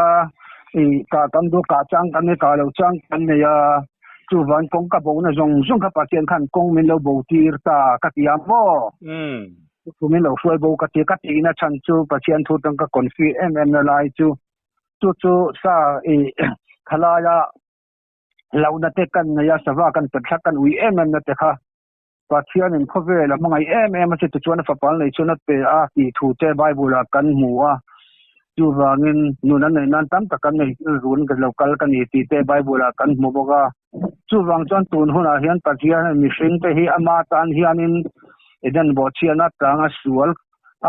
ih kah kan duh kah chang kan nei kah lo chang kan nei a, chuvang kawng ka bohna zawng zawng kha Pathian khan kawng min lo bo tir ta ka ti a maw? Thu min lo hruai bo ka ti ka tihna chhan chu Pathian thu tang ka confi em em na lai chu chu chu sa ih khalaia Hlauhna te kan nei a, sava kan pe thlak kan ui em em na te kha. Pathianin khawvel a hmangaih em em a chu tichuan a fapa nei chuan a pe a tih thu te Bible-ah kan hmu a. Chuvangin nun an neih nan tam tak kan nei run ka lo kal ka ni tih te Bible-ah kan hmu bawk a. Chuvang chuan tun hunah hian Pathian mihring te hi ama tan hianin Eden bawhchhiatna tlanga sual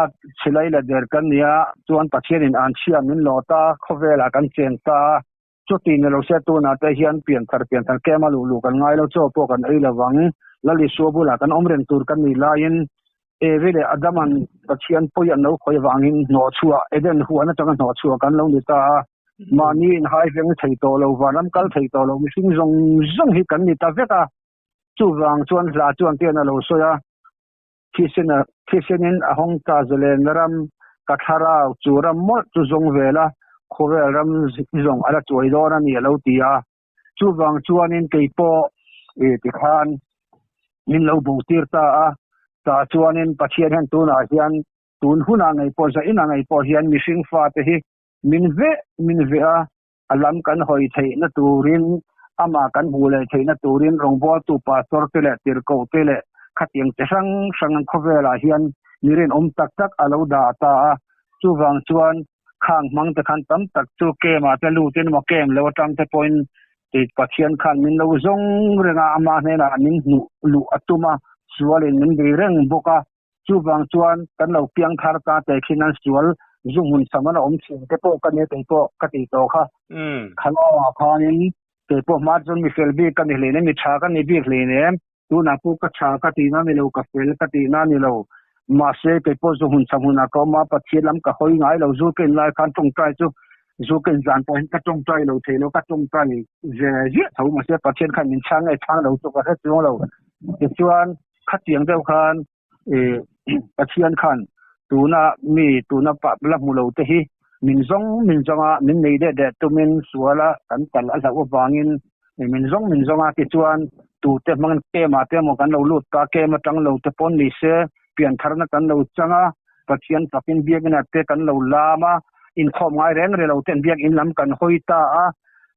a chhilai la der kan ni a, chuan Pathianin an chhia min lawt a, khawvelah kan cheng ta a. Chuti ni lo se tunah te hian pianthar pianthar kem a luh luh kan ngai lo, chaw pawh kan ei lo vang. Lal Isua bulah kan awm reng tur kan nih laiin Evi leh Adama'n Pathian pawi an lo khawi avangin hnawhchhuah, Eden huan atanga hnawhchhuah kan lo ni ta a. Mahni inhai veng thei tawh lo, vanram kal thei tawh lo mihring zawng zawng hi kan ni ta vek a. Chuvang chuan hla chuan tian a lo sawi a, Thisen a, thisenin a hawng ta zalenna ram, ka thlarau chu ram mawlh chu zawng vel a, khawvel ram zawng a la chuai dawn a ni a lo ti a. Chuvang chuanin kei pawh i tikhan min lo bo tir ta a, tah chuanin Pathian hian tunah hian tun hunah ngei pawh zainah ngei pawh hian mihring fate hi min veh min veh a, a lam kan hawi theihna turin, amah kan hmuh leh theihna turin rawngbawltu pastor te leh tirhkoh te leh khatiang chi hrang hrang an khawvelah hian mi rinawm tak tak a lo dah ta a. Chuvang chuan khang hmang te khan tam tak chu camp-ah te lutin emaw camp lo atang te pawhin Pathian khan min lo zawng reng a, ama hnenah min hmuh luh a tum a, sualin min bei reng bawk a. Chuvang chuan kan lo piang thar ta teh khin an sual zu hmun sam an awm thin te pawh ka nia kei pawh ka tih tawh kha. Khalawah khanin kei pawh hma chuan mi fel bik ka ni hleinem, mi tha ka ni bik hleinem, tunah pawh ka tha ka tihna ni lo, ka fel ka tihna ni lo. Mahse kei pawh zu hmun sam hunah ka awm a, Pathian lam ka hawi ngai lo, zu ka inlai khan tawngtai chu zu ka inzan pawhin ka tawngtai lo thei lo, ka tawngtai ve ziah tho mahse Pathian khan min chhang nge chhang lo chu ka hre chuang lo. Tichuan Khatiang deuh khan Pathian khan tuna mi tuna pa la hmu lo te hi min zawng min zawng a, min nei deh deh tumin sual a kan kal a hlauh avangin min zawng min zawng a tichuan tute hmangin kem ah te emaw kan lo lut ta, kem atang lo te pawn ni se piantharna kan lo chang a, Pathian fakin biakinn ah te kan lo lam a, inkhawm ngai reng reng lo ten biakinn lam kan hawi ta a,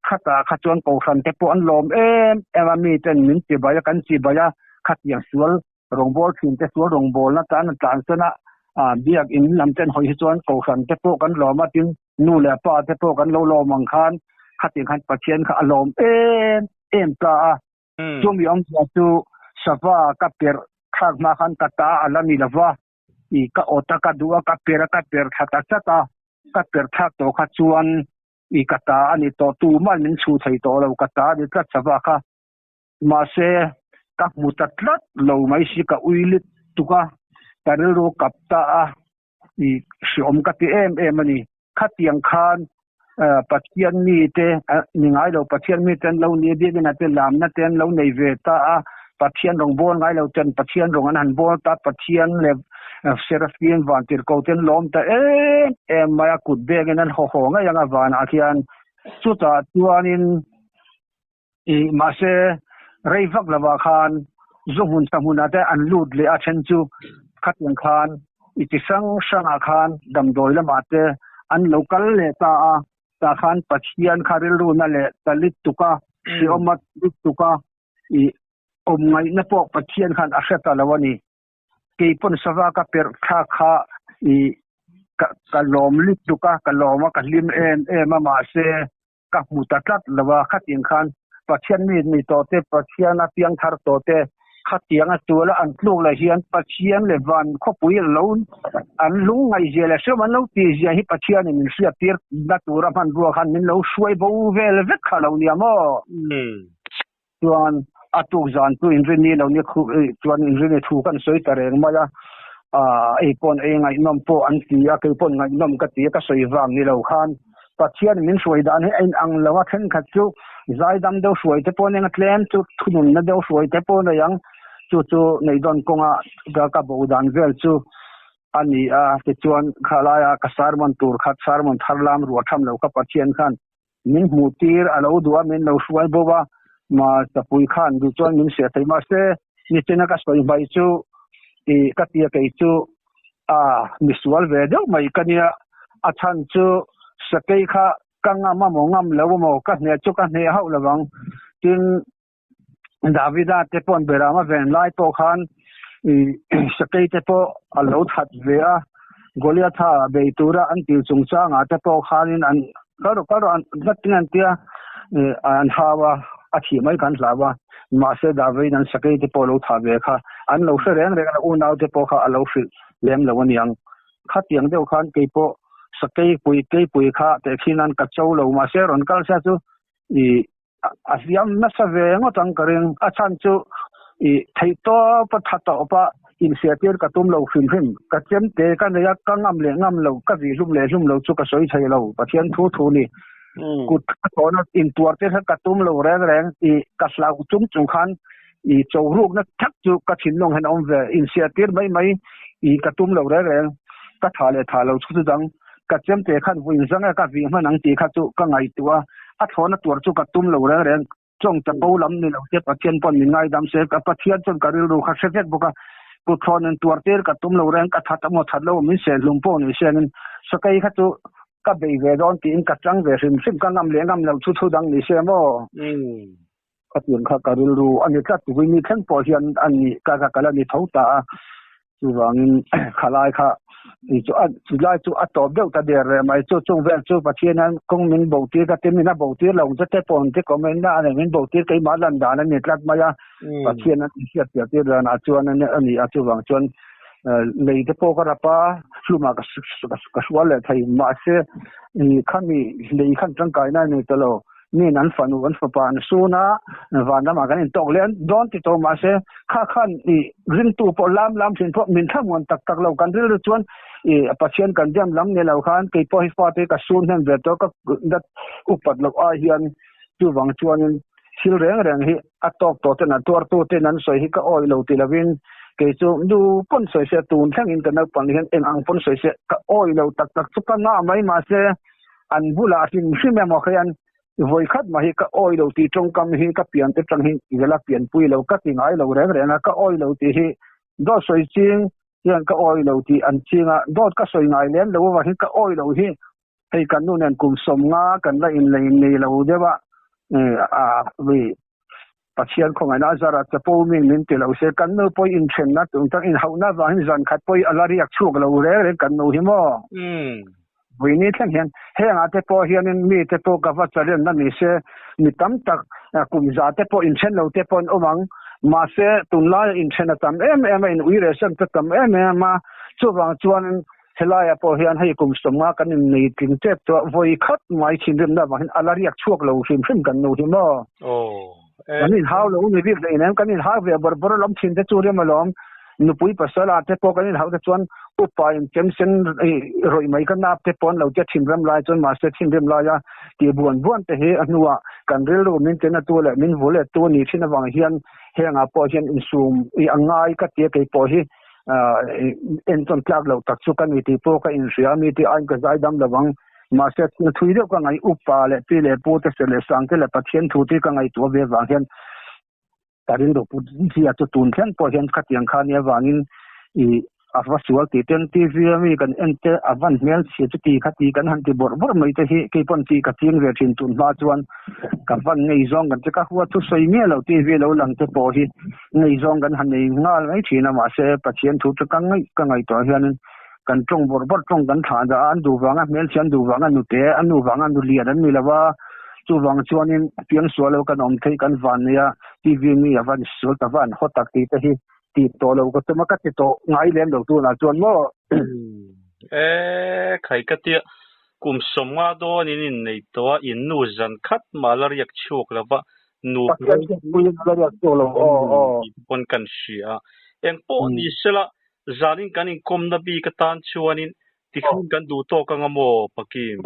khatah kha chuan kohhran te pawh an lawm em em a, miten min chibai a, kan chibai a, khatiang sual rawngbâwl ṭhin te sual rawngbâwlna tan a tlan sawn a, biakinn lam ten hawi hi chuan kohhran te pawh kan lawm a, tin nu leh pa te pawh kan lo lawm ang khan khatiang khan Pathian kha a lawm em em ta a. Chumi awmzia chu sava ka perh thlak hma khan ka ta a la ni lo va, i ka awt a, ka duh a, ka per a, ka per thla ta chat a, ka per thlak tawh kha chuan i ka ta a ni tawh, tuman min chhuh thei tawh lo, ka ta a ni tlat sava kha. Mahse ka hmu ta tlat lo mai si, ka ui lit tuk a, ka rilru kap ta a, i hreawm ka ti em em a ni. Khatiang khan Pathian mite ni ngai lo, Pathian mite an lo ni a, biakina te lamna te an lo nei ve ta a, Pathian rawng bawl ngai lo ten Pathian rawng an han bawl ta, Pathian leh Serafim vantirhko te an lawm ta em em mai a, kut bengin an haw haw ngei ang a vanah khian. Chutah chuanin I mahse rei vak lovah khan zu hmun sa hmunah te an lut leh a then chu khatiang khan i chi hrang hrangah khan damdawi lamah te an lo kal leh ta a, tah khan Pathian kha rilruna leh ta lit tuk a, hreawma lit tuk a, i awm ngaihna pawh Pathian khan a hre ta lo a ni. Keipawn sava ka perh thlak kha i ka ka lawm lit tuk a, ka lawm a, ka hlim em em a mahse ka hmu ta tlat lo a, khatiang khan Pathian mi ni tawh te, Pathian a piang thar tawh te, khatiang a tual a an tluk leh hian Pathian leh van khawpui lo an lung ngaihzia leh hreawm an lo tihzia hi Pathianin min hriattir na tura hmanrua khan min lo hruai bo vel vek kha lo nia maw? Chuan a tuk zan chu inrini lo ni khu chuan inrini thu kan sawi ta reng mai a, aah ei pawn ei ngaihnawm pawh an ti a, kei pawn ngaihnawm ka ti a, ka sawi vang ni lo khan Pathian min hruai dan hi a inang lo a, thenkhat chu zaidam deuh hruai te pawh nen a tlem chu thununna deuh hruai te pawh nei ang, chu chu neihdawn kawnga ka bo dan vel chu a ni a, tichuan khalaia ka sermon tur kha sermon thar lam ruah tham lo kha Pathian khan Min hmuh tir a lo duh a, min lo hruai bo a, ma chapui khan duh chuan min hriat thei. Mahse, nichina ka sawi hmai chu i ka tia kei chu a misual ve deuh mai ka nia. A chhan chu sakei kha ka ngam a maw ngam lo a maw ka hneh chu ka hneh hauh lo ang. Tin. Davida te paw'n beram a ven lai pawh khan sakei te pawh a lo that ve a, Goliatha bei tura an tir chungchangah te pawh khanin an kal rawh kal rawh an tlat an tia an hau a, a thih mai kan hlau a, mahse David an sakei te pawh a lo thah ve kha an lo hre reng reng a, unau te pawh kha a lo hrilh lem lo aniang. Khatiang deuh khan kei pawh sakei pui keipui kha tehkhin an ka cho lo mahse rawn kal sia chu i a hliam nasa ve ngawt ang ka ring. A chhan chu i theihtawp a tha tawp a inhriattir ka tum lo hrim hrim. Ka chem te ka nei a, ka ngam leh ngam lo, ka vih hlum leh hlum lo chu ka sawi thei lo. Pathian thu thu ni. Kut ka tawna intuar te kha ka tum lo reng reng. I ka hlauh chung chung khan i cho rukna thak chu ka thinlung hian a awm ve. Inhriattir mai mai i ka tum lo reng reng. Ka tha leh tha lo chu chu dang. Ka chem te khan vawiin zang e ka vih hman ang tih kha chu ka ngaihtuah a, a thlawhna tuar chu ka tum lo reng reng. Chawng chapo lam ni lo te Pathian pawn min ngaidam se, ka Pathian chuan ka rilru kha hre vek bawk a, kut thlawh nen tuar tir ka tum lo reng, ka that emaw that lo min seh hlum pawh ni sengin sakei kha chu ka bei ve dawn tiin ka chang ve hrim hrim, ka ngam leh ngam lo thu thu dang ni se maw? Khatiang kha ka rilru a ni tlat, Winnie thleng pawh hian a ni ka ka la ni tho ta a, chuvangin khalai kha chu a chulai chu a tawp deuh ta der reh mai chu chung vel chu Pathian hian kawng min bo tir ka ti min a bo tir lo ang che te pawh te comment na a nei min bo tir keimah lan dan a ni tlat mai a, Pathian a inhriat piah tir danah chuan a ni a chuvang chuan lei te pawh ka rap a hlumah ka ka hrual leh thei mahse khami lei khan tangkaina a nei ta lo. Min an fanu an fapa an sun a, van lamah kan intawk leh dawn ti tawh mahse kha khan i ringtu pawh lam lam thin pawh min thlamuan tak tak lo kan rilru chuan i Pathian kan diam lam ni lo khan kei pawh hi fate ka sun hnem ve tawh ka dat upat loh ai hian chuvang chuanin thil reng reng hi a tawk tawh ten a tuartu ten an sawi hi ka awih lo ti lovin kei chu nu pawn sawi se tun thlengin ka naupang hian eng ang pawn sawi se ka awih lo tak tak chu ka ngah mai mahse an bulah hrim hrim emaw khian vawi khat mah hi ka awi lo tih tawngkam hi ka pian te tang hi vel a pianpui lo ka ti ngai lo reng reng a, ka awi lo tih hi dawt sawi ching hian ka awi lo tih an ching a, dawt ka sawi ngai lem lo avang hi ka awi lo hi hei kan nu nen kum 50 kan la inlei nei lo deuh a, a Pathian khawngaihna a zar a, chapo min min ti lo se, kan nu pawh inthenna tung tang inhauhna avangin zan khat pawh a la riak chhuak lo reng reng kan nu hi maw? Vuini thleng hian hengah te pawh hianin mi te pawh ka va challenge ni se, mi tam tak kum za te pawh inthen lo te pawh an awm ang, mahse tunlaia inthen a tam em em a, in ui reh san te tam em em a, chuvang chuan helaiah pawh hian hei kum 50 kan innei tling tep tawh a, vawi khat mai thinrimna avang hian a la riak chhuak lo hrim hrim kan nu hi maw? Kan inhau lo ni bik hleinem, kan inhau ve bawrh bawrh alawm thin te chu rem alawm, nupui pasal ah te pawh kan inhau te chuan upa in chem sen rawih mai ka nap te pawh an lo tia thinrim lai chuan mahse thinrim laia tih buan buan te hi a hnuah kan rilru min tina tu leh min vu let tu a nih thin avang hian hengah pawh hian insum i a ngai ka tia kei pawh hi entawn tlak loh tak chu ka ni tih pawh ka inhria a, mi tih aiin ka zai dam lo ang. Mahse, thil thui deuh ka ngaih upa leh pi leh pu te se leh sang te leh Pathian thu te ka ngaihtuah ve avang hian ka rilru put zia chu tun thleng pawh hian khatiang kha nia avangin i a va sual tih ten TV a mi kan en te a van hmel chhia chu ti kha ti kan han ti bawrh bawrh mai te hi kei pawn tih ka ching ve thin tun hma chuan ka van ngei zawng kan che ka hua thu sawi miah lo TV lo lang te pawh hi ngei zawng kan han nei nghal mai thin a mahse Pathian thu chu ka ngaih ka ngaihtuah hianin kan tawng bawrh bawrh tawng kan thlah dah a an duh vanga hmelchhe an duh vanga nute a nu vanga nu lian an ni lo va chuvang chuanin piang sual lo kan awm theih kan van nei a TV mi a van sual ta van haw tak tih te hi ti tawh lo ka tum a ka ti tawh ngai lem lo tunah chuan maw. E khai ka tia kum 50 dawn in innei tawh a in nu zan khat mah la riak chhuak lo va nu Pathian pui la riak chhuak lo aw aw pawn kan hria a eng pawh ni sela zanin kan inkawmna bik atan chuanin tikhan kan duh tawk anga maw Pakim.